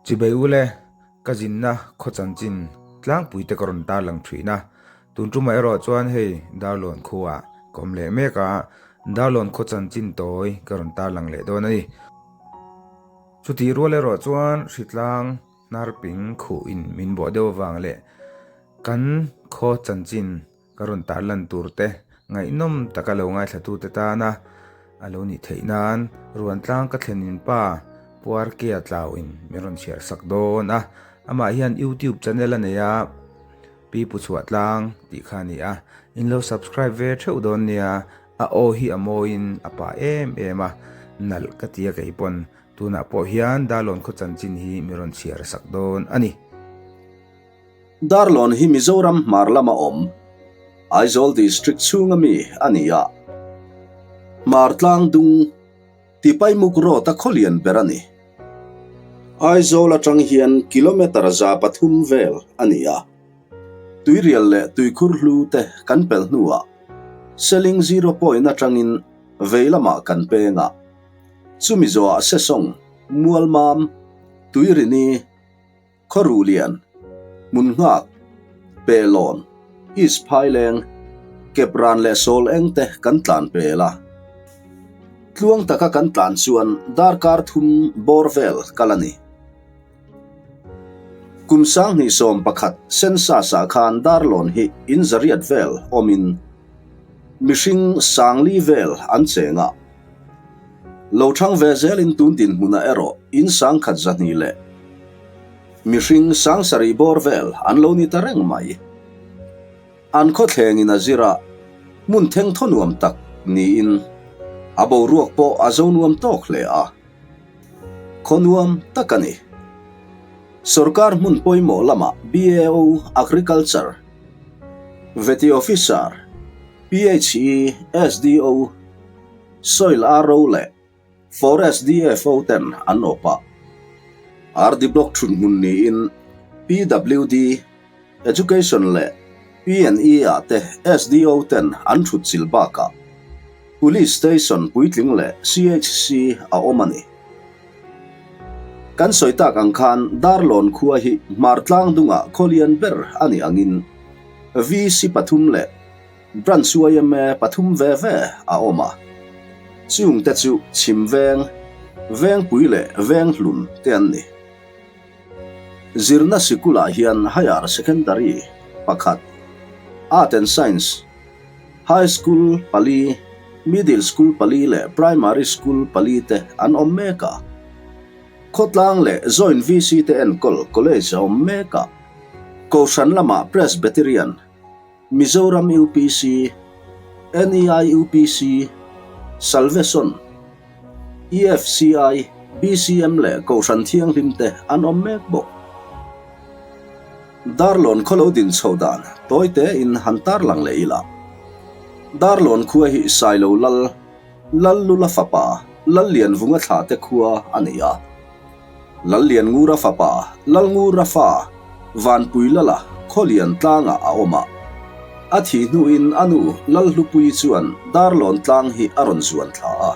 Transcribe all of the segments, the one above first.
Chibai ule, ka zinna khaw chanchin tlangpui te ka rawn tarlang thin a, tun tumah erawh chuan hei Darlawn khuaah ka awm leh mek a, Darlawn khaw chanchin tawi ka rawn tarlang leh dawn a ni. Chutih rual erawh chuan hritlang hnarping khuhin min bawh deuh avang leh kan khaw chanchin Ka rawn tarlan tur te ngaihnawm taka lo ngaithlatute tana a lo nih theih nan Ruantlang ka thlenin pa Puarkea tlauin min rawn chhiar sak dawn a, amah hian YouTube channel a nei a, Pi Pu Chhuah Tlang tih kha a ni a, in lo subscribe ve theuh dawn nia, a aw hi a mawiin a pa em em a, nalh ka ti a kei pawn tunah pawh hian Darlawn khaw chanchin hi min rawn chhiar sak dawn a ni. Darlawn hi Mizoram hmar lama awm, Aizawl District chhunga mi a ni a. Hmar tlang dung, Tipaimuk Road-a khawlian ber a ni. Aizawl atang hian kilometre 300 vel a ni a. Tuirial leh tuikhur hlu te kan pelh hnuah Seling Zero Point atangin vei lamah kan peng a. Chumi zawhah Sesawng, Mualmam, Tuirini, Khawruhlian, Hmunngak, Pehlawn, East Phaileng, Kepran leh Sawl eng te kan tlan pel a. Tluang taka kan tlan chuan darkar thum bawr vel kal a ni. Kum 2011 census ah khan Darlawn hi in zariat vel awmin mihring 4000 vel an cheng a. Lo thang ve zelin tun dinhmunah erawh in 1200 leh mihring 7000 bawr vel an lo ni ta reng mai. An khawthlengin a zir a, hmun theng thaw nuam tak niin a boruak pawh a zo nuam tawk hle a. Khaw nuam tak a ni. Sorkar hmun pawimawh lamah BAO Agriculture, Vety Officer, PHE, SDO, Soil RO leh Forest DFO ten an awp a. RD Block thunhmun niin PWD, Education leh PNE ah te SDO ten an thut chil bakah Police Station puitling leh CHC a awm a ni. Kan sawi tak ang khan Darlawn khua hi Hmar tlang dungah khawlian ber a nih angin VC pathum leh Branch yma pathum ve ve a awm a, chungte chu Chhim Veng, Vengpui leh Venghlun te an ni. Zirna sikulah hian Higher Secondary pakhat, Art and Science, High School pali, Middle School pali leh Primary School pali te an awm mek a. Khawtlang leh Joint VC te enkawl College a awm mek a. Kohhran lamah Presbyterian, Mizoram UPC, NEI UPC, Salvation, EFCI, BCM leh Kohhran Thianghlim te an awm mek bawk. Darlawn khaw lo din chho dan tawi tein han tarlang leh ila. Darlawn khua hi Sailo Lal, Lallula fapa, Lallianvunga thla te khua a ni a. Lallianngura fapa, Lalngura fa, Vanpuilala, Khawlian tlangah a awm a. A thih hnuin a nu Lalhlupuii chuan Darlawn tlang hi a rawn zuan thla a.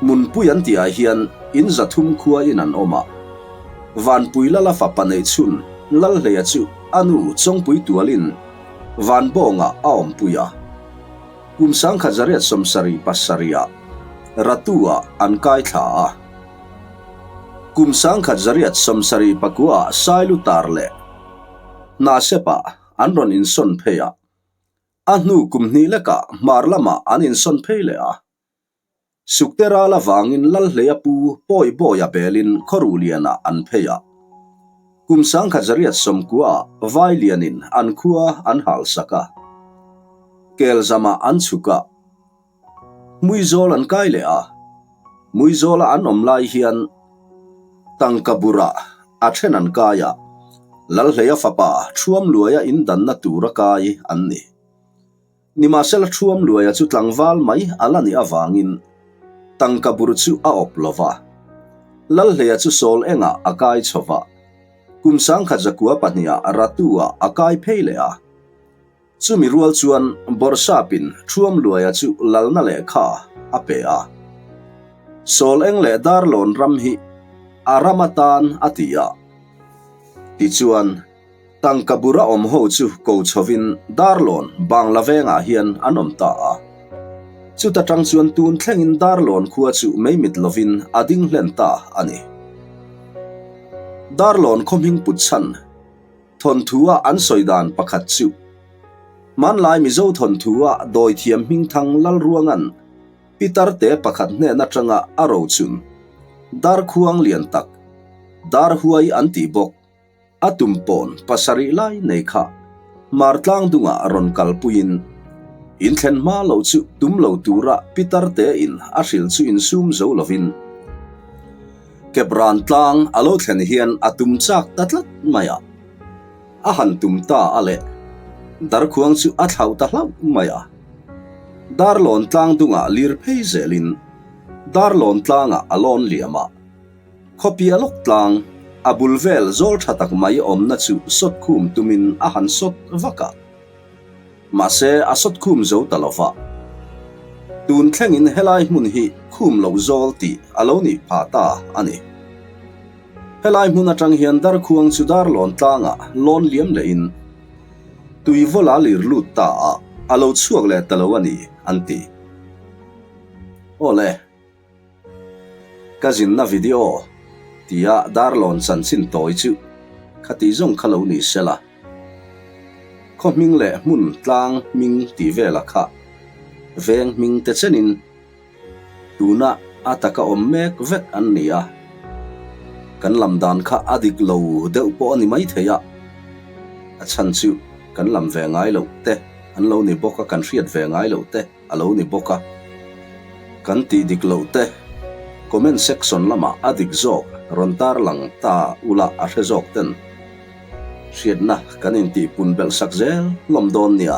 Hmunpui an tihah hian in 300 khuain an awm a. Vanpuilala fapa neihchhun Lalhleia chu a nu Chawngpui tualin Vanbawngah a awmpui a. Kum 1977-ah Ratu-ah an kai thla a. Kum 1979-ah Sailutar leh Hnahsepah an rawn insawn phei a. A hnu kum hnih lekah hmar lamah an insawn phei leh a. Sukte ral avangin Lalhleia pu Pawi Bawia belin Khawruhlianah an phei a. Kum 1990-ah Vailianin an khua an halsak a. Kelzamah an chhuk a. Hmuizawl an kai leh a. Hmuizawla an awm lai hian tangka burah a then an kai a, Lalhleia fapa Thuamluaia indanna tura kai an ni. Nimahsela Thuamluaia chu tlangval mai a la nih avangin tangka bur chu a awp lo va. Lalhleia chu sawl engah a kai chho va, kum 1902-ah Ratu-ah a kai phei leh a. Chumi rual chuan Bawrhsapin Thuamluaia chu lalna lehkha a pe a. Sawl eng leh Darlawn ram hi. a ram atan a ti a. Tichuan, tangka bura awm ho chu ko chhovin Darlawn Bangla vengah hian an awm ta a. Chuta tang chuan tun thlengin Darlawn khua chu meimit lovin a ding hlen ta a ni. Darlawn khaw hming put chhan Thawnthua an sawi dan pakhat chu, Hmanlai Mizo thawnthua dawithiam hmingthang Lalruanga'n Pitarte pakhat hnen atanga a rochun darkhuang lian tak, darhuai an tih bawk, a tum pawn pasarih lai nei kha Martlang dungah rawn kalpuiin inthlen hma lo chu tum lo tura Pitarte-in a hrilh chu insum zo lovin Kepran tlang a lo thlen hian a tum chak ta tlat mai a, a han tum ta a leh darkhuang chu a thlauh ta hlauh mai a. Darlawn tlang dungah lir phei zelin Darlawn tlangah a lawn liam a, khawpia lawk tlang a bul vel zawl tha tak mai awmna chu sawt khum tumin a han sawt vak a. Mahse, a sawt khum zo ta lo va. Tun thlengin helai hmun hi khum loh zawl tih a lo nih phah ta a ni. Helai hmun atang hian Darkhuang chu Darlawn tlangah lawn liam lehin tui vawla lir lut ta a, a lo chhuak leh ta lo a ni, an ti. Awle. Ka zinna video tia Darlawn chanchin tawi chu khati zawng kha lo ni sela. Khaw hming leh hmun tlang hming tih vela kha veng hming te chenin tuna a taka awm mek vek an ni a. Kan lam dan kha a dik lo deuh pawh a ni maithei a, a chhan chu kan lam ve ngai loh te an lo ni bawk a, kan hriat ve ngai loh te. a lo ni bawk a. Kan tih dik loh te comment section lamah a dik zawk rawn tarlang ta ula a hre zawk ten hriatna kan intihpun belh sak zel hlawm dawn nia.